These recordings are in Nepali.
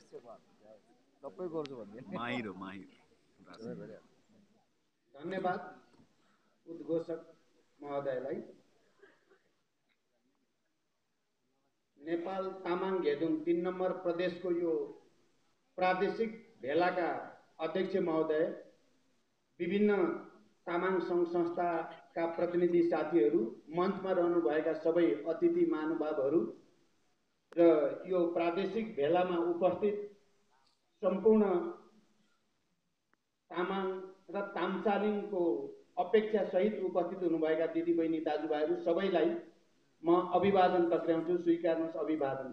सबै गर्छु भन्ने माहिर हो माहिर। धन्यवाद उद्घोषक महोदयलाई। नेपाल तामाङ घेदुङ 3 नम्बर प्रदेशको यो प्रादेशिक भेलाका अध्यक्ष महोदय, विभिन्न तामाङ सङ्घ संस्थाका प्रतिनिधि साथीहरू, मञ्चमा रहनुभएका सबै अतिथि महानुभावहरू र यो प्रादेशिक भेलामा उपस्थित सम्पूर्ण तामाङ र ताम्चालिङको अपेक्षा सहित उपस्थित हुनुभएका दिदीबहिनी दाजुभाइहरू सबैलाई म अभिवादन टक्राउँछु। स्वीकार्नुहोस् अभिवादन।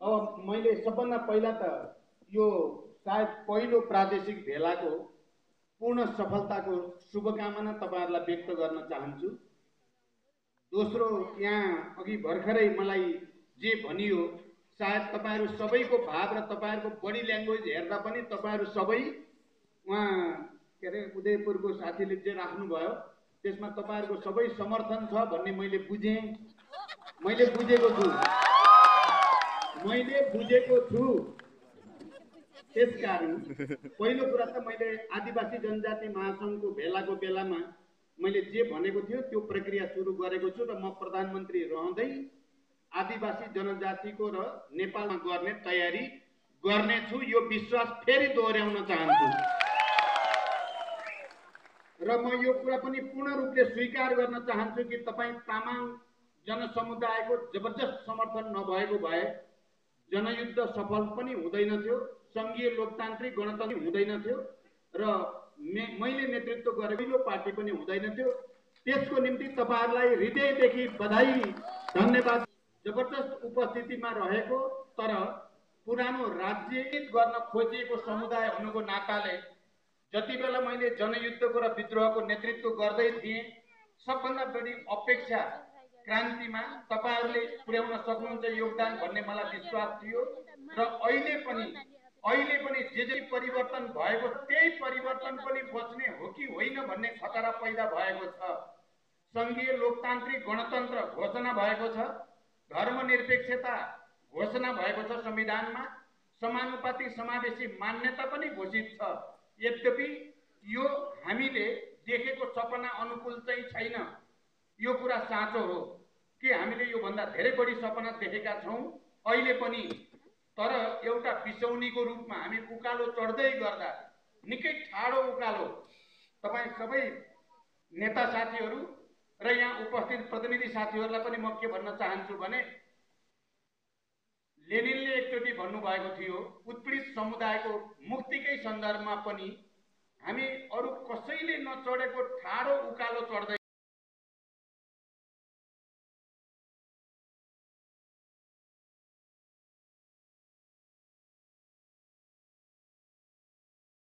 अब मैले सबभन्दा पहिला त यो सायद पहिलो प्रादेशिक भेलाको पूर्ण सफलताको शुभकामना तपाईहरुलाई व्यक्त गर्न चाहन्छु। दोस्रो, यहाँ अघि भर्खरै मलाई जे भनियो, सायद तपाईहरु सबैको भाव र तपाईहरुको बडी ल्याङ्ग्वेज हेर्दा पनि तपाईहरु सबै उहाँ के अरे उदयपुरको साथीले जे राख्नु भयो त्यसमा तपाईहरुको सबै समर्थन छ भन्ने मैले बुझेँ। मैले बुझेको छु। त्यसकारण पहिलो कुरा त मैले आदिवासी जनजाति महासंघको भेलाको बेलामा मैले जे भनेको थियो त्यो प्रक्रिया सुरु गरेको छु र म प्रधानमन्त्री रहँदै आदिवासी जनजातिको र नेपालमा गर्ने तयारी गर्ने छु। यो विश्वास फेरि दोहोर्याउन चाहन्छु र म यो कुरा पनि पूर्ण रूपले स्वीकार गर्न चाहन्छु कि तपाई तामाङ जनसमुदायको जबरजस्त समर्थन नभएको भए जनयुद्ध सफल पनि हुँदैन थियो, संघीय लोकतान्त्रिक गणतन्त्र हुँदैन थियो र मैले नेतृत्व गरेको पार्टी पनि हुँदैन थियो। त्यसको निम्ति तपाईहरुलाई हृदयदेखि बधाई, धन्यवाद। जबरजस्त उपस्थितिमा रहेको तर पुरानो राज्यीकृत गर्न खोजिएको समुदाय हुनुको नाताले जति बेला मैले जनयुद्धको र विद्रोहको नेतृत्व गर्दै थिएँ, सबभन्दा बढी अपेक्षा क्रान्तिमा तपाईहरुले पुर्याउन सक्नुहुन्छ योगदान भन्ने मलाई विश्वास थियो र अहिले पनि जे परिवर्तन भएको त्यही परिवर्तन पनि बच्ने हो कि होइन भन्ने खतरा पैदा भएको छ। संघीय लोकतान्त्रिक गणतन्त्र घोषणा भएको छ, धर्मनिरपेक्षता घोषणा भएको छ संविधानमा, समानुपातिक समावेशी मान्यता पनि घोषित छ। यद्यपि यो हामीले देखेको सपना अनुकूल चाहिँ छैन। यो कुरा साँचो हो कि हामीले यो भन्दा धेरै बढी सपना देखेका छौं अहिले पनि, तर एउटा बिसौनीको रूपमा हामी उकालो चढ्दै गर्दा निकै ठाडो उकालो। तपाई सबै नेता साथीहरू र यहाँ उपस्थित प्रतिनिधि साथीहरूलाई पनि म के भन्न चाहन्छु भने लेनिनले एकचोटि भन्नुभएको थियो उत्पीडित समुदायको मुक्तिकै सन्दर्भमा पनि हामी अरु कसैले नचढेको ठाडो उकालो चढ्दै